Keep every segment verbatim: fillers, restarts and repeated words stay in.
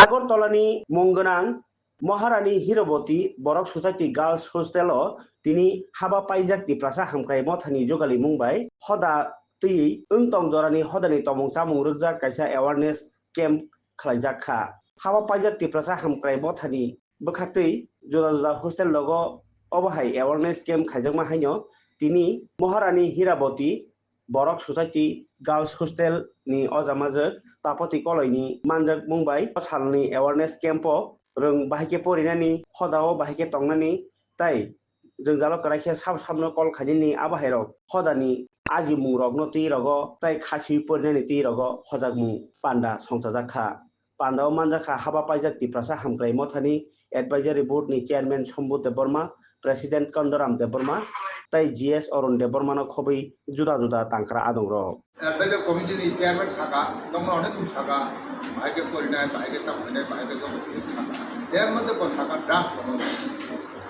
Agartala ni mung gwnang Maharani Hiraboti Borok Society Girls Hostel o tini haba paijak Tiprasa Hamkrai Mothani jogalimung bai hoda twi wng tong jorani hodani tomung chamung rwkjak kaisa awareness camp khlaijak kha. Haba paijak Tiprasa Hamkrai Mothani bwkhaktwi juda juda hostel rogo obo hai awareness camp khaijakma haino tini Maharani Hiraboti Borok Society Girls Hostel ni ojamajwk Tapati Koloi ni manjak mung bai o salni awareness camp o rwng bahai khe porinani, hoda o bahai khe tongnani tai jwngjalo kwrak khe sabo sabono call khainani abo hai rok hodani ajimung rokno twi rogo tai khasi porinani twi rogo hojakmung panda songchajak kha. Pandao manjakha haba paijak Tiprasa Hamkrai Mothani Advisory Board ni Chairman Sombhu Debbarma, President Kandoram Debbarma tei G S Arun Debbarma no khobwi juda juda tangkra adongrok. Advisory Committee ni Chairman saka, nokno onek kum saka, bahai khe porinai, bahai khe tamo hinai, bahai khe joto hinai saka. Er moddhe bo saka drugs hwnwi.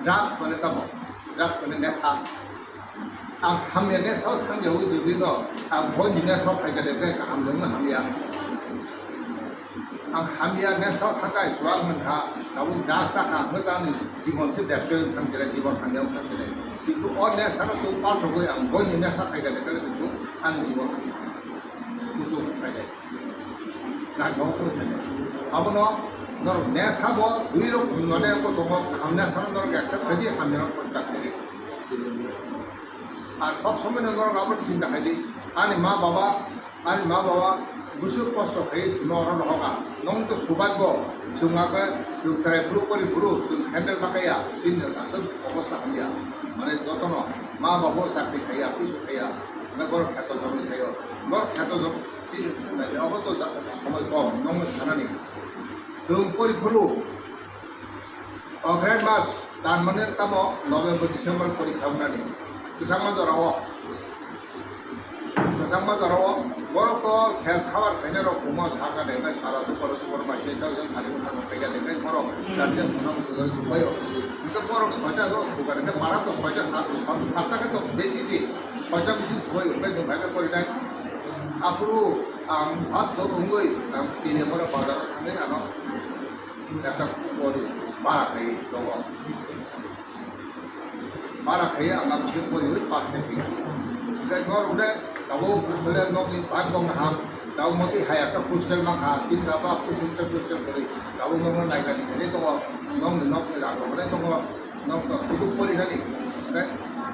Drugs mane tamo, drugs mane nesa. Ang hamya nesa o thangya o jodi no, ang boi ni nesa o phaikha de, kaham de, hamya. Ang hamya nesa thangkai chuak mankha, tabuk da sakha, hwnkhe ani jibon se destroy thang jera, jibon hamya thang jera. Kintu o nesa no tu palthogwi ang boini nesa khaikha de kale kintu ani jibon kuchuk khaikha. Naithok khaikha. Abono norok nesa bo dui rok mane ko tongo, ham nesa no norok accept khaidi, hamya no tak khaidi. Ar sob somoi no norok aboni chinta khaidi, ani ma baba, ani ma baba bwswk kosto khai simo oro rohoka. Nong to subagbo, chwng ake, chwng chwrai phuru pori phuru, chwng sandal bakaya, chini aswk obosta hamya. Mane jotono ma baba chakri khaiya, puisu khaiya, na borok kheto jomni khaio. Borok kheto jom, chini obo to somoi kom, nongno sanani. Chwng pori phuru, August mas, tar mane tamo November, December porikha wngnani. Kwchangma jorao. Kwchangma jorao. Borok to khel khabar khainai rok kumo saka de, sara dukor dukor bai chai tao sari bwkhano khaija de, borok sari jang khana muchung bai kubaio. Hingke borok soita jo kubar, hingke para to soita sat, sat, satta khe to besi ji. Soita bisi kubai, kubai dong khaikhe porinai. Aphuru ang bhat dok wngwi, ang tini borok bazar thangwi ano. Ekta pori bara khai tongo. Bara khai ang abo khe pori oi pass khai phi. Hingke nor ude tabo asole nokni bag bong ham. Tabo moti hai ekta hostel ma kha, tin tabo apni hostel hostel kori. Tabo nokno naikani kani tongo, nokni nokni rang rok tongo. Nokno sudu pori nani. Hingke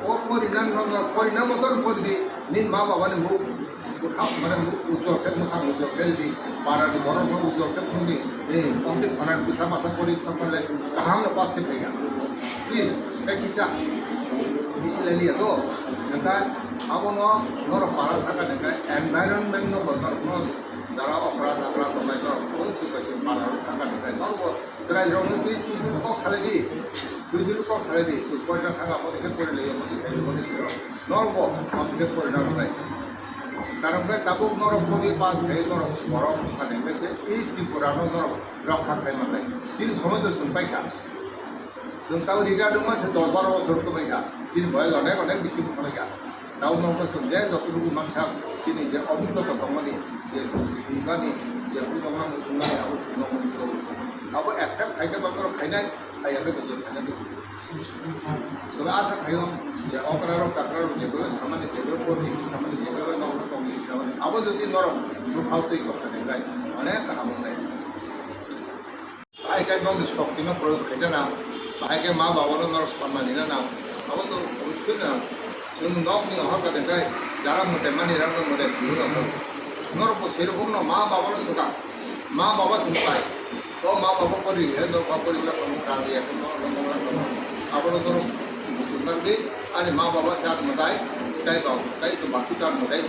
o pori nan nokno pori na motor pori di. Nini ma baba ni muk, bwkhak mane muk ujol khe, mwkhang ujol khe ridi, para ni borok no ujol khe phung di, eh, tong di khana ni bwsa masa pori thang le kaham no pass khe phaikha. Please, khe kisa bisi lai liya to, hingkhe abono norok para thangkha hingkhe environment no bo norok no jara okra chakra tongnai norok phung si bai si para thangkha hingkhe norok bo Chwrairokno twi twi kok salai di. Twi twi kok salai di. Chwng porina thang abo khe pori lai, abo khe pori lai. Norok bo abo khe porina rwnai. Karon khe tabuk norok boni pass khai norok borok sanai mese i Tripura no norok rokha khai manai. Chini somoi to chwng paikha. Chwng tabo rida dwngma se dos baro bosor wng tongbaikha. Chini boyes onek onek bisi wng tongbaikha. Tabo nokno chwng je joto rwgwi mansa, chini je obhiggota tongmani, je chwng swimani, je bujaknang muchungmani, abo chwngno obhiggo. Abo accept khaikhe ba norok khainai, khaiya khe bwswk khainai bwswk. Tei asa khaio, je okrarok chakrarok jephru samani, jephru porni samani, jephru nokno tongni samani. Abo jodi norok bwkhao twi kok khainai, onek kaham wngnai. Bahai khe nokni soktino proyog khaina nang, bahai khe ma babano norok sonna rina nang, abo to obosoi nang. Chwng nokni ohor kha de khe jara mwtai mani rokno mwtai phunukya kho. Norokbo sei rokomno ma babano swkang, ma baba se mwtai. O ma baba pori he norok ba pori wngya kho, rang ya khe norok nokmung lang kho. Abono norok bukhuk nang di, ani ma baba se ang mwtai, tai ba, tai to baki to ang mwtai.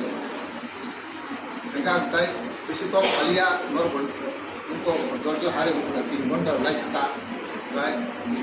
Hingke ang tai bisi kok saliya, norok bo, wngkok dorjo hari wngkha, tin ghonta lai thangkha, bai.